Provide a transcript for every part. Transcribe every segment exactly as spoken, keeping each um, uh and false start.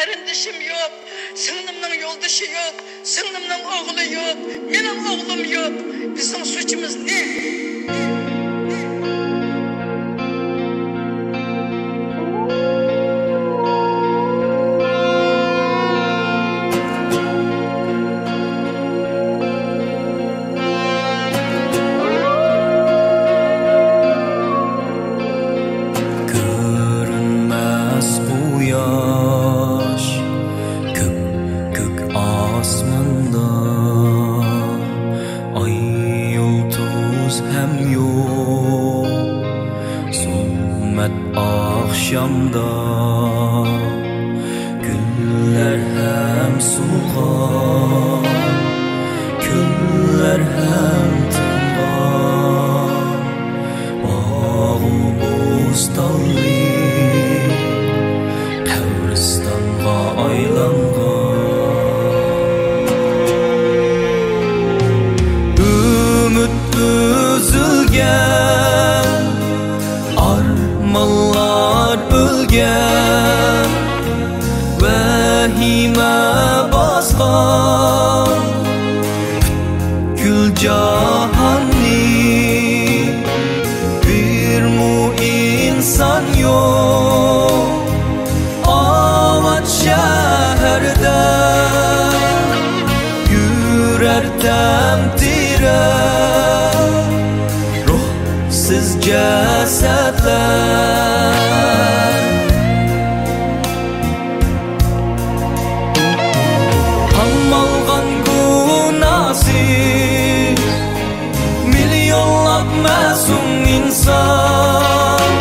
قېرىندىشىم يوق، سىڭلىمنىڭ يولدىشى يوق، سىڭلىمنىڭ ئوغلى يوق، مېنىڭ ئوغلۇم يوق. بىزنىڭ سۈچىمىز نېمە؟ كۆرۈنمەس قۇياش كۆپكۆك ئاسماندا، ئاي يۇلتۇز ھەم يوق زۇلمەت ئاخشامدا. گۈللەر ھەم سۇلغان، كۈنلەر ھەم تىنغان، باغۇ بوستانلىق قەبرىستانغا ئايلانغان. ئۈمىد ئۈزۈلگەن، ئارمانلار ئۆلگەن، ۋەھىمە باسقان پۈتكۈل جاھاننى، بىرمۇ ئىنسان يوق ئاۋات شەھەردە. يۈرەر تەمتىرەپ روھسىز جەسەتلەر. قامالغان گۇناھسىز مىليونلاپ مەسۇم ئىنسان،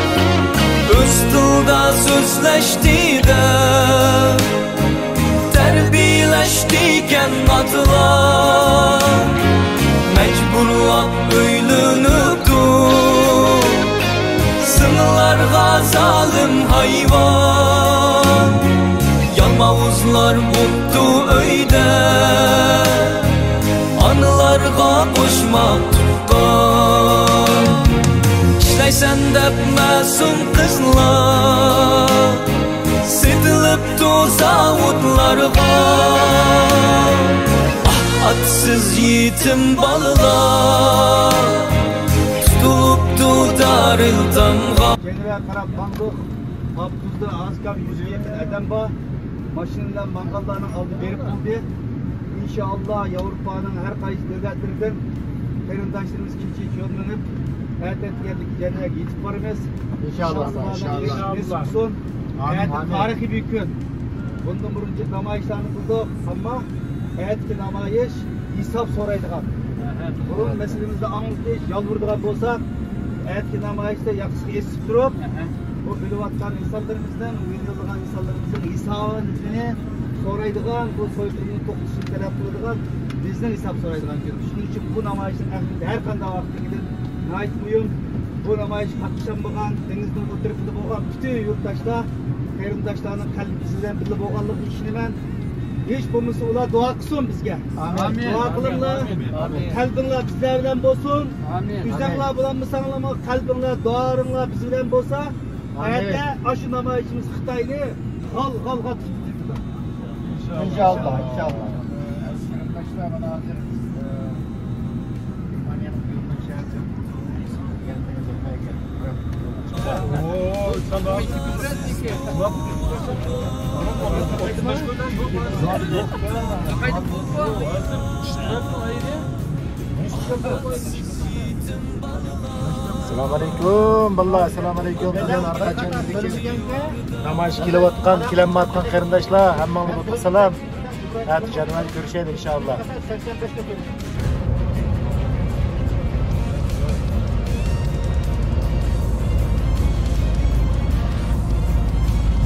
ئۆز تىلدا سۆزلەشتى دەپ تەربىيەلەشتىكەن ئاتىلار. مەجبۇرلاپ ئۆيلىنىپتۇ سىڭىللارغا زالىم ھايۋان. يالماۋۇزلار بوپتۇ ئۆيدە، ئانىلارغا قوشماق تۇغقان. ئىشلەيسەن دەپ مەسۇم قىزلار سېتىلىپتۇ زاۋۇتلارغا. ئاھ، ئاتىسىز يېتىم بالىلار تۇتۇلۇپتۇ دارىلئېتامغا. كەينىگە قاراپ ماڭدۇق. ئاپتوبۇستا ئاز كەم يۈزگە يېقىن ئادەم بار. ماشىنا بىلەن ماڭغانلارنىڭ ئالدى بېرىپ بولدى. ئىنشائاللا، ياۋروپانىڭ ھەر قايسى دۆلەتلىرىدىن قېرىنداشلىرىمىز كېچىچە يول مېڭىپ، ئەتە دېگەندىكى جەننەتكە يېتىپ بارىمىز. ئىنشائاللا. ئىنشائاللا. نېسىپ قىلسۇن. ئامىن، ئەتە ئامىن. تارىخىي بىر كۈن. بۇندىن بۇرۇنچە نامايىشلارنى قىلدۇق، ئەمما ئەتىكى نامايىش ھېساب سورايدىغان. بۇرۇن مەسىلىمىزنى ئاڭلىتىش، يالۋۇرىدىغان بولساق، ئەتىكى نامايىشتا ياقىسىغا ئېسىپ تۇرۇپ، بۇ ئۆلۈۋاتقان ئىنسانلىرىمىزنىڭ، ۋىدېئولىغان ئىنسانلىرىمىزنىڭ ھېسابىنى سورايدىغان، بۇ سويقىرىمنىڭ توختىشىنى تەلەپ قىلىدىغان، بىزنىڭ ھېساب سورايدىغان كۈن. شۇنىڭ ئۈچۈن بۇ نامايىشنىڭ ئەھمىيىتى ھەر قانداق ۋاقىتتىكىدىن ناھايىتى مۇھىم. بۇ نامايىشقا قاتنىشالمىغان، دېڭىزنىڭ ئوتتۇرىسىدا بولغان پۈتۈن يۇرتداشلار، قېرىنداشلارنىڭ قەلبى بىز بىلەن بىللە بولغانلىقىغا ئىشىنىمەن. ھېچ بولمىسا ئۇلار دۇئا قىلسۇن بىزگە. ئامىن. دۇئا قىلىڭلار. ئامىن. قەلبىڭلار بىزلەر بىلەن بولسۇن. ئامىن. ئۆزەڭلار بولالمىساڭلارمۇ قەلبىڭلار، دۇئالاڭلار بىز بىلەن بولسا، ئامىن. ئەتە ئاشۇ نامايىشىمىز خىتاينى غال-غالغا تۇتۇپ كېتىدۇ. ئىنشائاللا، ئىنشائاللا. ئەسسالامۇ ئەلەيكۇم بالىلار، ئەسسالامۇ ئەلەيكۇم. بۈگۈن ئارقا چەملىكتىكى نامايىشقا كېلىۋاتقان، كېلەلمەيۋاتقان قېرىنداشلار، ھەممىڭلارغا سالام. ئەتە جەدۋەلدە كۆرۈشەيلى ئىنشائاللا.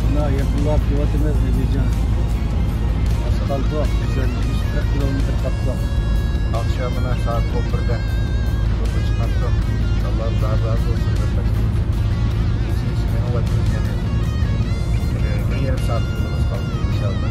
مۇنا يېقىنلاپ كېلىۋاتىمىز، ئەزىزجان. ئاز قالدۇق، يۈز ئەللىك، يۈز قىرىق كىلومېتىر قاپتۇق. ئاخشام مانا سائەت ئون بىردە يولغا چىقاتتۇق. ئاللا رازى بولسۇن، قېرىنداشلار. كېچىسى مېڭىۋاتىمىز يەنە. بىر يېرىم سائەت يولىمىز قالدى، ئىنشائاللا.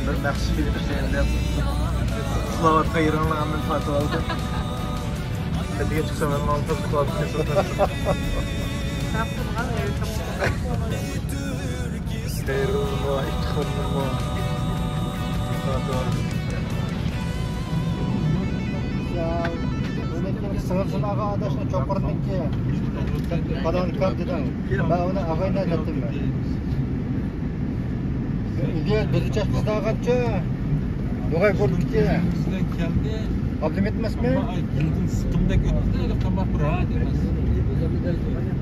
بىر مەخسۇس كېلىپ ئىشلەيمەن دەپ قىلاۋاتقان يېرىڭنى ئاندىن تارتىۋالدىم. ئەتىگە چىقسام ھەممە ئالتۇن قىلاپ كېتىپ. خەيرۇللا ئىپتىخارنىمۇ تارتىۋالدىم. سىڭىلسىناغا ئاداشنىڭ چوقۇرنىڭكى پالان كام دېدىڭ. مەن ئۇنى ئاغايىنى ئەتتىم مەن. ئىدىيە بىز ئۈچەش قىزداغانچە بۇغاي بولدىكى. ئابلىمىت ئەمەسمۇ؟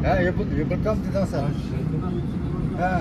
ھە، يوپۇركام دېدىڭ سەن. ھە.